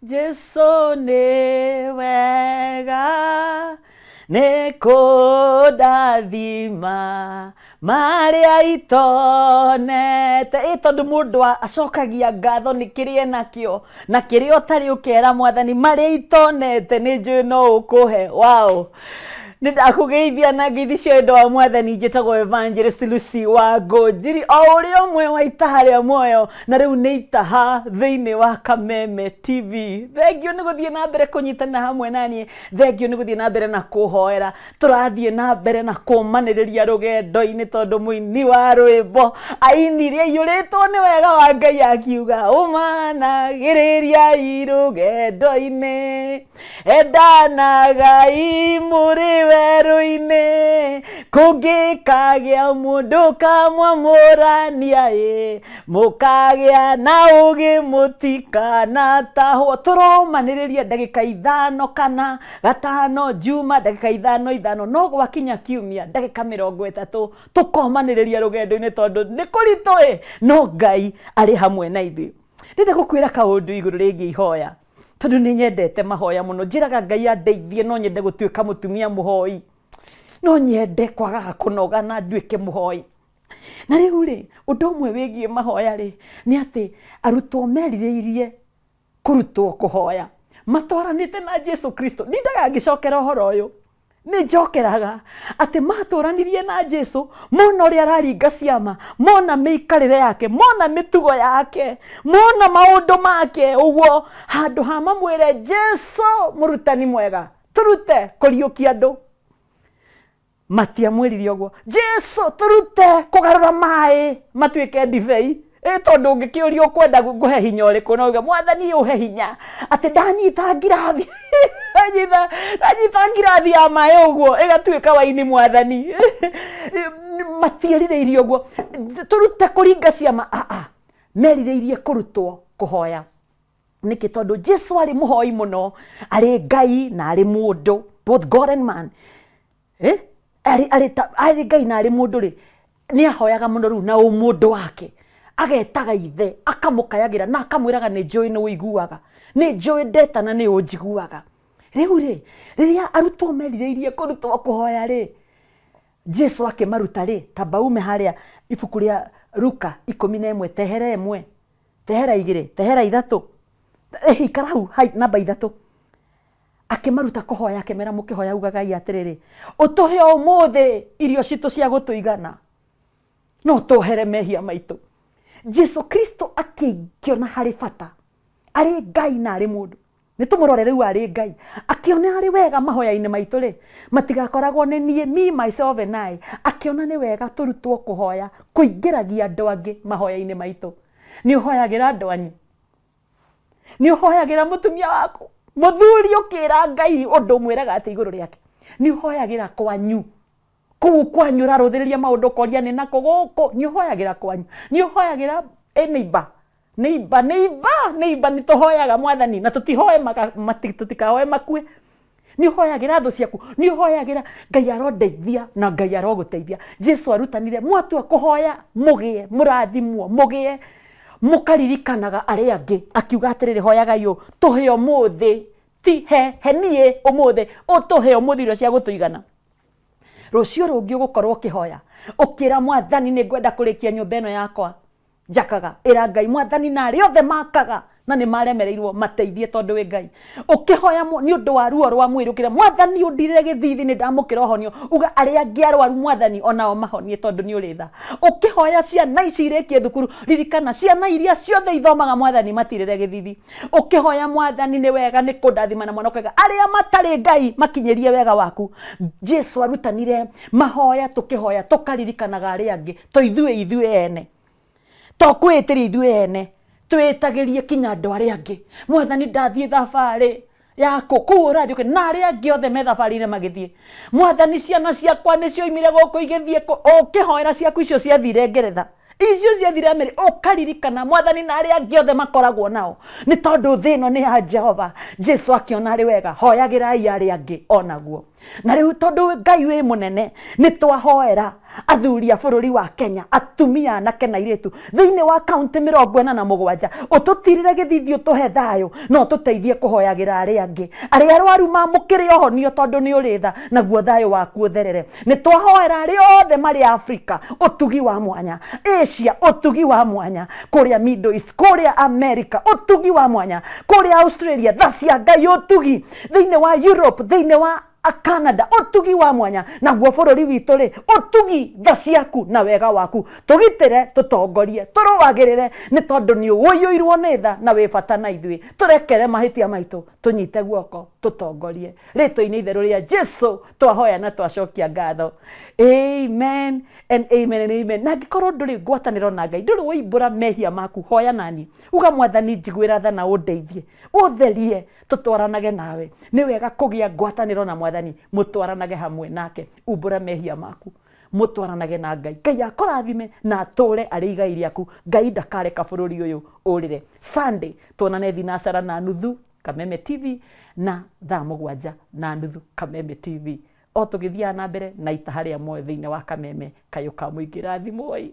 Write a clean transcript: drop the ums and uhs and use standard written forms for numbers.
Jesu nĩ wega nĩ kũndathima marĩa itonete. Ĩ tondũ mũndũ acokagia ngatho nĩ kĩrĩa enakĩo na kĩrĩa ũtarĩ ũkera mwathani marĩa itonete nĩ njũĩ no ũkũhe. Wow! Nĩ ndakũgeithia na ngeithi cia wendo wa mwathani. Njĩtagwo Evangelist Lucy wa Ngũnjiri, o ũrĩa ũmwe wa itaha rĩa muoyo, na rĩu nĩ itaha thĩinĩ wa Kameme TV. Thengio nĩ gũthiĩ na mbere kũnyitana hamwe na niĩ, thengio nĩ gũthiĩ na mbere na kũhoera. Tũrathiĩ na mbere na kũmanĩrĩria rũgendo-inĩ, tondũ mũini wa rwĩmbo ainire aiyũrĩtwo nĩ wega wa Ngai akiuga, ũmanagĩrĩriai rũgendo-inĩ, endanagai mũrĩ werũ-inĩ, kũngĩkagĩa mũndũ kamwamũrania ĩ, mũkagĩa na ũgĩ mũtikanatahwo. Tũromanĩrĩria ndagĩka 5 kana 5 Juma, ndagĩka 5 5, no gwakinya kiumia ndagĩka 30 tũkomanĩrĩria rũgendo-inĩ, tondũ nĩ kũritũ ĩ, no Ngai arĩ hamwe na ithuĩ. Ndĩrenda gũkwĩra kaũndũ igũrũ rĩgiĩ ihoya, tondũ nĩ nyendete mahoya mũno. Njĩraga Ngai andeithie, no nyende gũtuĩka mũtumia mũhoi, no nyende kwagaga kũnoga na nduĩke mũhoi. Na rĩu rĩ, ũndũ ũmwe wĩgiĩ mahoya rĩ, nĩ atĩ arutwo merirĩirie kũrutwo kũhoya matwaranĩte na Jesu Kristo. Ndindaga ngĩcokera ũhoro ũyũ, nĩ njokeraga atĩ matũranirie na Jesu, mona ũrĩa araringa ciama, mona mĩikarĩre yake, mona mĩtugo yake, mona maũndũ make ũguo, handũ ha mamwĩre Jesu mũrutani mwega, tũrute kũriũkia andũ, matiamwĩrire ũguo. Jesu tũrute kũgarũra maĩ matuĩke ndibei. Ĩ tondũ ũngĩkĩũria ũkwenda ngũhe hinya ũrĩkũ, no uge mwathani ũhe hinya atĩ ndanyita ngirathi ndanyita ngirathi ya maĩ ũguo ĩgatuĩka waini mwathani. Matierirĩirie ũguo tũrute kũringa ciama, aa, merirĩirie kũrutwo kũhoya. Nĩkĩ? Tondũ Jesu arĩ mũhoi mũno, arĩ Ngai na arĩ mũndũ, both God and man. Arĩ Ngai na arĩ mũndũ rĩ, nĩ ahoyaga mũno. Rĩu na ũmũndũ wake agetaga ithe, akamũkayagĩra na akamwĩraga, nĩ njũĩ nĩ ũiguaga, nĩ njũĩ ndetana nĩ ũnjiguaga. Rĩu rĩ, rĩrĩa arutwo merirĩirie kũrutwo kũhoya rĩ, Jesu akĩmaruta rĩ, tamba ume harĩa ibuku rĩa Luka 11, tehera 1, tehera 2, tehera 3, ikara hau namba 3. Akĩmaruta kũhoya, akĩmera, mũkĩhoya ugagai atĩrĩrĩ, ũtũhe ũmũthĩ irio citũ cia gũtũigana, no tuohere mehia maitũ. Jesu Kristo akĩona harĩ bata, arĩ Ngai na arĩ mũndũ, nĩ tũmũrore rĩu arĩ Ngai, akĩona arĩ wega mahoya-inĩ maitũ rĩ, matigakoragwo nĩ niĩ, me myself and I. Akĩona nĩ wega tũrutwo kũhoya, kũingĩragia andũ angĩ mahoya-inĩ maitũ. Nĩ ũhoyagĩra andũ anyu? Nĩ ũhoyagĩra mũtumia waku? Mũthuri ũkĩra Ngai ũndũ ũmwĩraga atĩ igũrũ rĩake? Nĩ ũhoyagĩra kwanyu? Kũu kwanyu ũrarũthĩrĩria maũndũ ũkoria nĩ nakũ gũkũ? Nĩ ũhoyagĩra kwanyu? Nĩ ũhoyagĩra neighbor? Neighbor, neighbor, neighbor, nĩ tũhoyaga mwathani na tũtihoe tũtikahoe makue. Nĩ ũhoyagĩra thũ ciaku? Nĩ ũhoyagĩra? Ngai arondeithia na Ngai arogũteithia. Jesu arutanire, mwatua kũhoya mũgĩe mũrathimwo, mũgĩe mũkaririkanaga arĩa angĩ. Akiuga atĩrĩrĩ, hoyagai ũũ, tũhe ũmũthĩ, ti he, he niĩ ũmũthĩ, ũtũhe ũmũthĩ irio cia gũtũigana. Rũciũ rũngĩ ũgũkorwo ũkĩhoya ũkĩra mwathani, nĩ ngwenda kũrĩkia nyũmba ĩno yakwa njakaga. Ĩra Ngai, mwathani, na arĩa othe makaga na nĩ maremereirwo mateithie, tondũ wĩ Ngai. Ũkĩhoya nĩ ũndũ wa ruo rwa mwĩrĩ, ũkĩra mwathani ũndirĩre gĩthithi, nĩ ndamũkĩra ũhonio. Uga arĩa angĩ arwaru mwathani onao mahonie, tondũ nĩ ũrĩ tha. Ũkĩhoya ciana ici irĩkie thukuru, ririkana ciana iria ciothe ithomaga, mwathani matirĩre gĩthithi. Ũkĩhoya mwathani nĩ wega nĩ kũndathima na mwana ũkaiga arĩa matarĩ Ngai makinyĩrie wega waku. Jesu arutanire mahoya, tũkĩhoya tũkaririkanaga arĩa angĩ, to ithuĩ ithuĩ ene, to kwĩĩtĩria ithuĩ ene, twĩtagĩrie kinya andũ arĩa angĩ. Mwathani ndathiĩ thabarĩ yaku kũu ũrathiĩ ũkĩ na arĩa angĩ othe me thabarĩ-inĩ magĩthiĩ. Mwathani ciana ciakwa nĩ cioimire gũkũ igĩthiĩ kũ, ũkĩhoera ciaku icio ciathire Ngeretha, icio ciathire Amerika, ũkaririkana mwathani na arĩa angĩ othe makoragwo nao, nĩ tondũ thĩ ĩno nĩ ya Jehova. Jesu akĩona arĩ wega, hoyagĩrai arĩa angĩ onaguo. Na rĩu tondũ Ngai wĩ mũnene, nĩ twahoera athuri a bũrũri wa Kenya, atumia, anake na airĩtu thĩinĩ wa kaunti 47, ũtũtirĩre gĩthithi, ũtũhe thayũ na ũtũteithie kũhoyagĩra arĩa angĩ. Arĩa arwaru mamũkĩre ũhonio tondũ nĩ ũrĩ tha, naguo thayũ waku ũtherere. Nĩ twahoera arĩa othe marĩ Afrika ũtugi wa mwanya, Asia ũtugi wa mwanya, kũrĩa Middle East, kũrĩa America ũtugi wa mwanya, kũrĩa Australia tha cia Ngai ũtugi, thĩinĩ wa Europe, thĩinĩ wa Canada ũtugi wa mwanya, naguo bũrũri witũ rĩ ũtugi, tha ciaku na wega waku, tũgitĩre, tũtongorie, tũrũagĩrĩre, nĩ tondũ nĩ ũiyũirwo nĩ tha na wĩ bata na ithuĩ. Tũrekere mahĩtia maitũ, tũnyite guoko, tũtongorie. Rĩtwa-inĩ itheru rĩa Jesu twahoya na twacokia ngatho, amen and amen and amen. Na angĩkorwo ndũrĩ ngwatanĩro na Ngai, ndũrĩ waimbũra mehia maku, hoya nani, uga Mwathani njiguĩra tha na ũndeithie, ũtherie, tũtwaranage nawe. Nĩ wega kũgĩa ngwatanĩro na Mwathani, mũtwaranage hamwe nake, umbũra mehia maku, mũtwaranage na Ngai. Ngai akũrathime na atũre arĩ igai rĩaku. Ngai ndakareka bũrũri ũyũ ũrĩre. Sunday tuonane thinacara na nuthu Kameme TV, na thaa 7:30 Kameme TV, o tũgĩthiaga na mbere na itaha rĩa muoyo thĩinĩ wa Kameme. Kayũ ka mũingĩ, rathimwoi.